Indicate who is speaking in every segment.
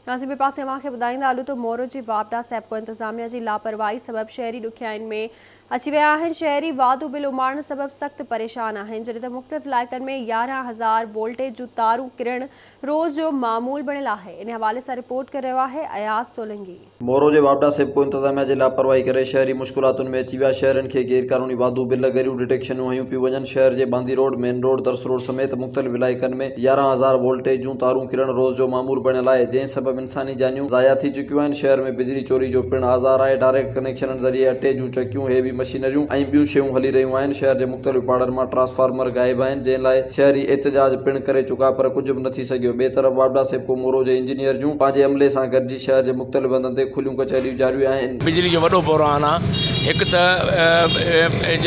Speaker 1: ناظرين ٻئي پاسي اوهان کي ٻڌائيندا هلون ته مورو جي واپڊا سيپڪو انتظاميا جي لاپرواهي سبب شهري ڏکيائين ۾ اچي ويا آهن شهري واڌو بل اماڻڻ سبب سخت پريشان آهن جڏهن ته مختلف علائقن ۾ 11000 وولٽيج جون تارون ڪرڻ روز جو معمول بڻيل آهي ان حوالي سان رپورٽ ڪري رهيو آهي اياز سولنگي.
Speaker 2: مورو جي واپڊا سيپڪو انتظاميا جي لاپرواهي ڪري شهري مشڪلاتن ۾ اچي ويا شهرين کي غير قانوني واڌو بل ڳريون ڊٽيڪشنون هنيون پيون وڃن شهر جي Bandhi road main road Dars road سميت مختلف علائقن ۾ 11000 وولٽيج جون تارون ڪرڻ روز جو معمول بڻيل آهي، جنهن سبب انساني جانيون ضايع ٿي چڪيون آهن، شهر ۾ بجلي چوري جو پڻ آزار آهي، ڊائريڪٽ ڪنيڪشنن ذريعي اٽي جون چڪيون، هيوي مشينريون ۽ ٻيون شيون هلي رهيون آهن، شهر جي مختلف پاڙن مان ٽرانسفارمر غائب آهن، جنهن لاء شهري احتجاج پڻ ڪري چڪا پر ڪجهه به نه ٿي سگهيو، ٻئي طرف واپڊا سيپڪو مورو جي انجنيئر جون پنهنجي عملي سان گڏجي شهر جي مختلف هنڌن تي کليون ڪچهريون جاري آهن.
Speaker 3: بجلي جو وڏو بحران آ هڪ ته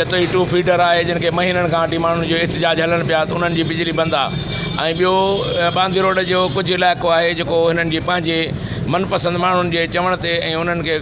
Speaker 3: جتوئي ٽو فيڊر آهي جن کي مهينن کان وٺي ماڻهن جو احتجاج هلن پيا ته انهن جي بجلي بند آ ۽ ٻيو ٻانڌي روڊ جو ڪجهه علائقو آهي جيڪو هنن جي پنهنجي من پسند ماڻهن جي چوڻ تي ۽ انهن کي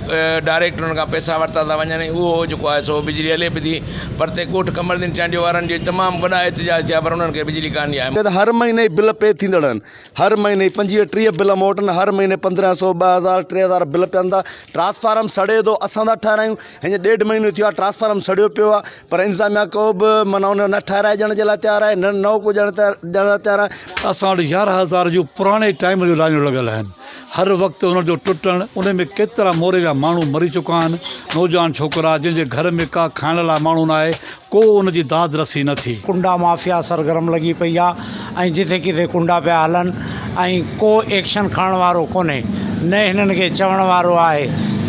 Speaker 3: ڊائريڪٽ انهن کان پئسا ورتا ٿا وڃن ۽ اهو جيڪو آهي سو بجلي هلي به ٿي پرتي ڳوٺ قمر الدين چانڊيو وارن جي تمام وڏا احتجاج ٿيا پر انهن کي بجلي ڪانه آهي.
Speaker 4: هر مهيني بل پي ٿيندڙ آهن هر مهيني 25 30 بل مون وٽ آهن هر مهيني 1500 2000 3000 بل پين ٿا ٽرانسفارم سڙي ٿو اسان ٿا ٺهرايون هينئر ڏيڍ مهينو ٿيو آهي ٽرانسفارم سڙيو پيو آهي پر انتظاميا ڪو به معنيٰ ان نه ٺهرائي ڏيڻ جي لاء تيار آهي نه نئون ڪو ڏيڻ ڏيڻ لاء تيار آهي.
Speaker 5: اسان وٽ 11000 جون پراڻي ٽائيم جون لائنون لڳل آهن هر وقت ان جو ٽٽڻ ان ۾ ڪيترا موري جا ماڻهو مري چڪا آهن نوجوان ڇوڪرا جن جي گهر ۾ ڪا کائڻ لاء ماڻهو نه آهي ڪو ان جي داد رسي نه ٿي.
Speaker 6: ڪنڊا مافيا سرگرم لڳي پئي آ ۽ جٿي ڪٿي ڪنڊا پيا هلن ۽ ڪو ايڪشن کڻڻ وارو ڪونهي نه هنن کي چوڻ وارو آهي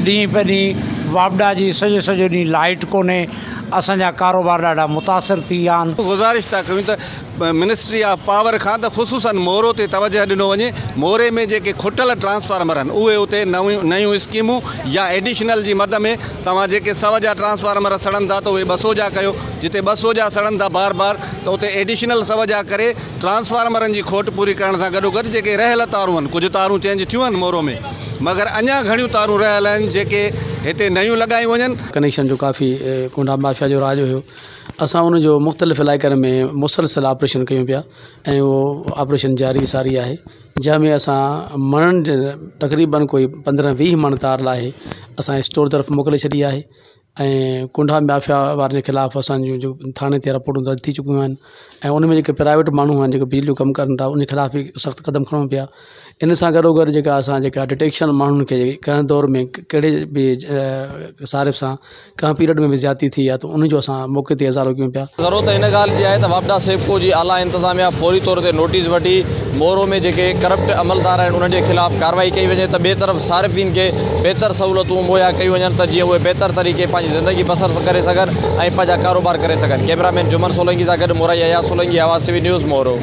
Speaker 6: ڏينهن پي ڏينهن واپڊا جي سڄو سڄو ڏينهن لائيٽ ڪونهي اسان جا ڪاروبار ڏاڍا متاثر ٿي ويا آهن.
Speaker 4: گذارش ٿا ڪيون ته منسٽري آف پاور کان ته خصوصن مورو تي توجهه ڏنو وڃي موري ۾ جيڪي کٽل ٽرانسفارمر آهن اهي اتي نيون اسڪيمون يا ايڊيشنل جي مد ۾ توهان جيڪي سو جا ٽرانسفارمر سڙن ٿا ته اهي 200 جا ڪيو، جتي 200 جا سڙن ٿا بار بار ته اتي ايڊيشنل سو جا ڪري ٽرانسفارمرن جي کوٽ پوري ڪرڻ سان گڏوگڏ جيڪي رهيل تارون آهن ڪجهه تارون چينج ٿيون آهن مورو ۾ مگر اڃا گهڻيون تارون رهيل آهن جيڪي هتي نيون لڳايون وڃن.
Speaker 7: ڪنيڪشن جو ڪافي ڪنڊا مافيا جو راڄ هيو اسان ان جو مختلف علائقن ۾ مسلسل آپريشن ڪيون پيا ۽ اهو آپريشن جاري ساري آهي جنهن ۾ اسان مڻن جي تقريبن ڪوئي 15 20 مڻ تار لاهي اسان اسٽور طرف موڪلي ڇڏي آهي ۽ ڪنڊا مافيا وارن جي خلاف اسان جون جو ٿاڻي تي رپورٽون درج ٿي چڪيون آهن ۽ ان ۾ جيڪي پرائيويٽ ماڻهو آهن جيڪي بجلي جو ڪم ڪن ٿا ان جي خلاف به سخت قدم کڻون پيا ان سان گڏو گڏ جيڪا اسان جيڪا ڊٽيڪشن ماڻهن کي ڪنهن دور ۾ ڪهڙي به صارف سان ڪنهن پيريڊ ۾ به زيادتي ٿي آهي ته ان جو اسان موقعي تي ازالو ڪيون پيا.
Speaker 2: ضرورت ان ڳالهه جي آهي ته واپڊا سيپڪو جي اعليٰ انتظاميا فوري طور تي نوٽيس وٺي مورو ۾ جيڪي ڪرپٽ عملدار آهن انهن جي خلاف ڪارروائي ڪئي وڃي ته ٻئي طرف صارفين کي بهتر سهولتون مهيا ڪيون وڃن ته جيئن اهي بهتر طريقي پنهنجي زندگي بسر ڪري سگهن ۽ پنهنجا ڪاروبار ڪري سگهن ڪئميرا مين جمن سولنگي سان گڏ مورائي اياز سولنگي آواز ٽي وي نيوز مورو.